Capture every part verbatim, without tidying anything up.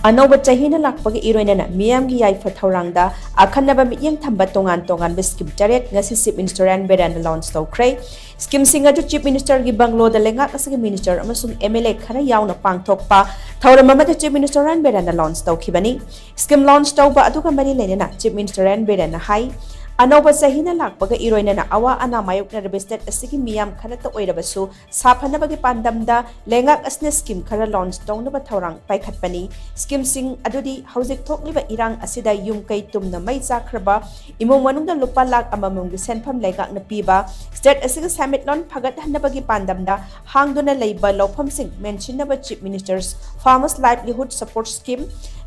ꯑꯅꯧꯕ ꯆꯍꯤꯅ ꯂꯥꯛꯄꯒ ꯏꯔꯣꯏꯅꯅ ꯃꯤꯌꯥꯝꯒꯤ ꯌꯥꯏꯐ ꯊꯧꯔꯥꯡꯗ ꯑꯈꯟꯅꯕ ꯃꯤꯠꯌꯦꯡ ꯊꯝꯕ ꯇꯣꯉꯥꯟ ꯇꯣꯉꯥꯟꯕ ꯁ꯭ꯀꯤꯝ ꯇꯔꯦꯠ ꯉꯁꯤ ꯆꯤꯐ ꯃꯤꯅꯤꯁꯇꯔ ꯑꯦꯟ ꯕꯤꯔꯦꯟꯅ ꯂꯣꯟꯆ ꯇꯧꯈ꯭ꯔꯦ꯫ ꯁ꯭ꯀꯤꯝꯁꯤꯡ ꯑꯗꯨ ꯆꯤꯐ ꯃꯤꯅꯤꯁꯇꯔꯒꯤ ꯕꯪꯒ꯭ꯂꯣꯗ ꯂꯩꯉꯥꯛ ꯑꯁꯤꯒꯤ ꯃꯤꯅꯤꯁꯇꯔ ꯑꯃꯁꯨꯡ ꯑꯦꯝ ꯑꯦꯜ ꯑꯦ ꯈꯔ ꯌꯥꯎꯅ ꯄꯥꯡꯊꯣꯛꯄ ꯊꯧꯔꯝ ꯑꯃꯗ ꯆꯤꯐ ꯃꯤꯅꯤꯁꯇꯔ ꯑꯦꯟ ꯕꯤꯔꯦꯟꯅ ꯂꯣꯟꯆ ꯇꯧꯈꯤꯕꯅꯤ꯫ ꯁ꯭ꯀꯤꯝ ꯂꯣꯟꯆ ꯇꯧꯕ ꯑꯗꯨꯒ ꯃꯔꯤ ꯂꯩꯅꯅ ꯆꯤꯐ ꯃꯤꯅꯤꯁꯇꯔ ꯑꯦꯟ ꯕꯤꯔꯦꯟꯅ ꯍꯥꯏ, ꯑꯅꯧꯕ ꯆꯍꯤꯅ ꯂꯥꯛꯄꯒ ꯏꯔꯣꯏꯅꯅ ꯑꯋꯥ ꯑꯅꯥ ꯃꯥꯌꯣꯛꯅꯔꯤꯕ ꯁ꯭ꯇꯦꯠ ꯑꯁꯤꯒꯤ ꯃꯤꯌꯥꯝ ꯈꯔꯇ ꯑꯣꯏꯔꯕꯁꯨ ꯁꯥꯐꯅꯕꯒꯤ ꯄꯥꯟꯗꯝꯗ ꯂꯩꯉꯥꯛ ꯑꯁꯤꯅ ꯁ꯭ꯀꯤꯝ ꯈꯔ ꯂꯣꯟꯆ ꯇꯧꯅꯕ ꯊꯧꯔꯥꯡ ꯄꯥꯏꯈꯠꯄꯅꯤ꯫ ꯁ꯭ꯀꯤꯝꯁꯤꯡ ꯑꯗꯨꯗꯤ ꯍꯧꯖꯤꯛ ꯊꯣꯛꯂꯤꯕ ꯏꯔꯥꯡ ꯑꯁꯤꯗ ꯌꯨꯝ ꯀꯩ ꯇꯨꯝꯅ ꯃꯩ ꯆꯥꯛꯈ꯭ꯔꯕ ꯏꯃꯨꯡ ꯃꯅꯨꯡꯗ ꯂꯨꯄꯥ ꯂꯥꯈ ꯑꯃꯃꯝꯒꯤ ꯁꯦꯟꯐꯝ ꯂꯩꯉꯥꯛꯅ ꯄꯤꯕ, ꯁ꯭ꯇꯦꯠ ꯑꯁꯤꯒꯤ ꯁꯦꯟꯃꯤꯠꯂꯣꯟ ꯐꯒꯠꯍꯟꯅꯕꯒꯤ ꯄꯥꯟꯗꯝꯗ ꯍꯥꯡꯗꯨꯅ ꯂꯩꯕ ꯂꯧꯐꯝꯁꯤꯡ ꯃꯦꯟꯁꯤꯟꯅꯕ chief ministers farmers livelihood support scheme,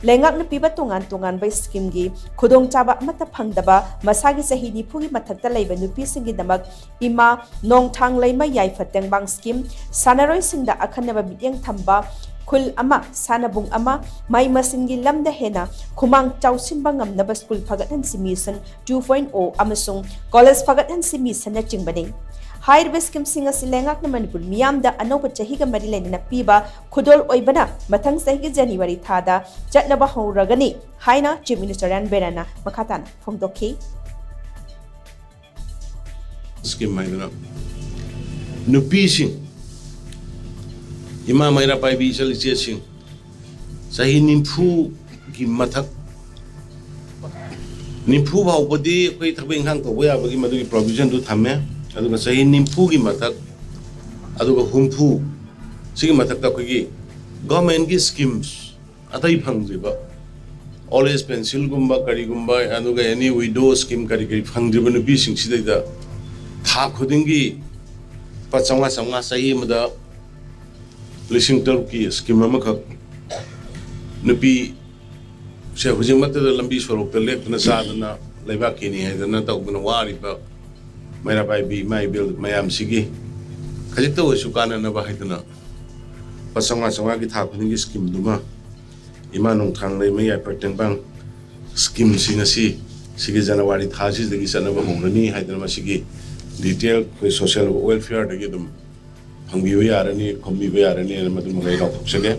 ꯂꯩꯉꯥꯛꯅ ꯄꯤꯕ ꯇꯣꯉꯥꯟ ꯇꯣꯉꯥꯟꯕ ꯁ꯭ꯀꯤꯝꯒꯤ ꯈꯨꯗꯣꯡꯆꯥꯕ ꯑꯃꯠꯇ ꯐꯪꯗꯕ ꯃꯁꯥꯒꯤ ꯆꯍꯤ ꯅꯤꯐꯨꯒꯤ ꯃꯊꯛꯇ ꯂꯩꯕ ꯅꯨꯄꯤꯁꯤꯡꯒꯤꯗꯃꯛ ꯏꯃꯥ ꯅꯣꯡꯊꯥꯡ ꯂꯩꯃ ꯌꯥꯏꯐ ꯇꯦꯡꯕꯥꯡ ꯁ꯭ꯀꯤꯝ, ꯁꯥꯟꯅꯔꯣꯏꯁꯤꯡꯗ ꯑꯈꯟꯅꯕ ꯃꯤꯠꯌꯦꯡ ꯊꯝꯕ ꯈꯨꯜ ꯑꯃ, ꯁꯥꯟꯅꯕꯨꯡ ꯑꯃ, ꯃꯍꯩ ꯃꯁꯤꯡꯒꯤ ꯂꯝꯗ ꯍꯦꯟꯅ ꯈꯨꯃꯥꯡ ꯆꯥꯎꯁꯤꯟꯕ ꯉꯝꯅꯕ ꯁ꯭ꯀꯨꯜ ꯐꯒꯠꯍꯟꯁꯤ ꯃꯤꯁꯟ ꯇꯨ ꯄꯣꯏꯟ ꯑꯣ ꯑꯃꯁꯨꯡ ꯀꯣꯂꯦꯖ ꯐꯒꯠꯍꯟꯁꯤ ꯃꯤꯁꯟꯅꯆꯤꯡꯕꯅꯤ꯫ ꯍꯥꯏꯔꯤꯕ ꯁ꯭ꯀꯤꯝꯁꯤꯡ ꯑꯁꯤ ꯂꯩꯉꯥꯛꯅ ꯃꯅꯤꯄꯨꯔ ꯃꯤꯌꯥꯝꯗ ꯑꯅꯧꯕ ꯆꯍꯤꯒ ꯃꯔꯤ ꯂꯩꯅꯅ ꯄꯤꯕ ꯈꯨꯗꯣꯜ ꯑꯣꯏꯕꯅ ꯃꯊꯪ ꯆꯍꯤꯒꯤ ꯖꯅꯋꯥꯔꯤ ꯊꯥꯗ ꯆꯠꯅꯕ ꯍꯧꯔꯒꯅꯤ ꯍꯥꯏꯅ ꯆꯤꯐ ꯃꯤꯅꯤꯁꯇꯔ ꯑꯦꯟ ꯕꯤꯔꯦꯟꯅ ꯃꯈꯥ ꯇꯥꯅ ꯐꯣꯡꯗꯣꯛꯈꯤ꯫ ꯁ꯭ꯀꯤꯝ ꯍꯥꯏꯗꯅ ꯅꯨꯄꯤꯁꯤꯡ, ꯏꯃꯥ ꯃꯩꯔꯥ ꯄꯥꯏꯕꯤ ꯏꯆꯜ ꯏꯆꯦꯁꯤꯡ, ꯆꯍꯤ ꯅꯤꯐꯨꯒꯤ ꯃꯊꯛ, ꯅꯤꯐꯨ ꯐꯥꯎꯕꯗꯤ ꯑꯩꯈꯣꯏ ꯊꯕꯛ ꯏꯪꯈꯥꯡ ꯇꯧꯕ ꯌꯥꯕꯒꯤ ꯃꯗꯨꯒꯤ ꯄ꯭ꯔꯣꯕꯤꯖꯟꯗꯨ ꯊꯝꯃꯦ꯫ ꯑꯗꯨꯒ ꯆꯍꯤ ꯅꯤꯐꯨꯒꯤ ꯃꯊꯛ, ꯑꯗꯨꯒ ꯍꯨꯝꯐꯨ, ꯁꯤꯒꯤ ꯃꯊꯛꯇ ꯑꯩꯈꯣꯏꯒꯤ ꯒꯣꯔꯃꯦꯟꯒꯤ ꯁ꯭ꯀꯤꯝꯁ ꯑꯇꯩ ꯐꯪꯗ꯭ꯔꯤꯕ, ꯑꯣꯜ ꯑꯦꯖ ꯄꯦꯟꯁꯤꯜꯒꯨꯝꯕ ꯀꯔꯤꯒꯨꯝꯕ, ꯑꯗꯨꯒ ꯑꯦꯅꯤ ꯋꯤꯗꯣ ꯁ꯭ꯀꯤꯝ ꯀꯔꯤ ꯀꯔꯤ ꯐꯪꯗ꯭ꯔꯤꯕ ꯅꯨꯄꯤꯁꯤꯡꯁꯤꯗꯩꯗ ꯊꯥ ꯈꯨꯗꯤꯡꯒꯤ ꯂꯨꯄꯥ ꯆꯥꯝꯃꯉꯥ ꯆꯥꯝꯃꯉꯥ, ꯆꯍꯤ ꯑꯃꯗ ꯂꯤꯁꯤꯡ ꯇꯔꯨꯛꯀꯤ ꯁ꯭ꯀꯤꯝ ꯑꯃꯈꯛ, ꯅꯨꯄꯤ ꯁꯦ ꯍꯧꯖꯤꯛꯃꯛꯇꯗ ꯂꯝꯕꯤ ꯁꯣꯔꯣꯛꯇ ꯂꯦꯞꯇꯅ ꯆꯥꯗꯅ, ꯂꯩꯕꯥꯛꯀꯤꯅꯤ ꯍꯥꯏꯗꯅ ꯇꯧꯗꯅ ꯋꯥꯔꯤꯕ ꯃꯩꯔꯥ ꯄꯥꯏꯕꯤ ꯏꯃꯥ ꯏꯕꯦꯜ ꯃꯌꯥꯝꯁꯤꯒꯤ ꯈꯖꯤꯛꯇ ꯑꯣꯏꯔꯁꯨ ꯀꯥꯟꯅꯅꯕ ꯍꯥꯏꯗꯅ ꯂꯨꯄꯥ ꯆꯥꯝꯃꯉꯥ ꯆꯥꯝꯃꯉꯥꯒꯤ ꯊꯥ ꯈꯨꯗꯤꯡꯒꯤ ꯁ꯭ꯀꯤꯝꯗꯨꯃ ꯏꯃꯥ ꯅꯣꯡꯊꯥꯡ ꯂꯩꯃ ꯌꯥꯏꯐ ꯇꯦꯡꯕꯥꯡ ꯁ꯭ꯀꯤꯝꯁꯤ ꯉꯁꯤ, ꯁꯤꯒꯤ ꯖꯅꯋꯥꯔꯤ ꯊꯥꯁꯤꯗꯒꯤ ꯆꯠꯅꯕ ꯍꯧꯔꯅꯤ ꯍꯥꯏꯗꯅ ꯃꯁꯤꯒꯤ ꯗꯤꯇꯦꯜ ꯑꯩꯈꯣꯏ ꯁꯣꯁꯤꯌꯦꯜ ꯋꯦꯜꯐꯤꯌꯔꯗꯒꯤ ꯑꯗꯨꯝ ꯐꯪꯕꯤꯕ ꯌꯥꯔꯅꯤ, ꯈꯣꯝꯕꯤꯕ ꯌꯥꯔꯅꯤ ꯍꯥꯏꯅ ꯃꯗꯨꯃ ꯑꯩ ꯂꯥꯎꯊꯣꯛꯆꯒꯦ꯫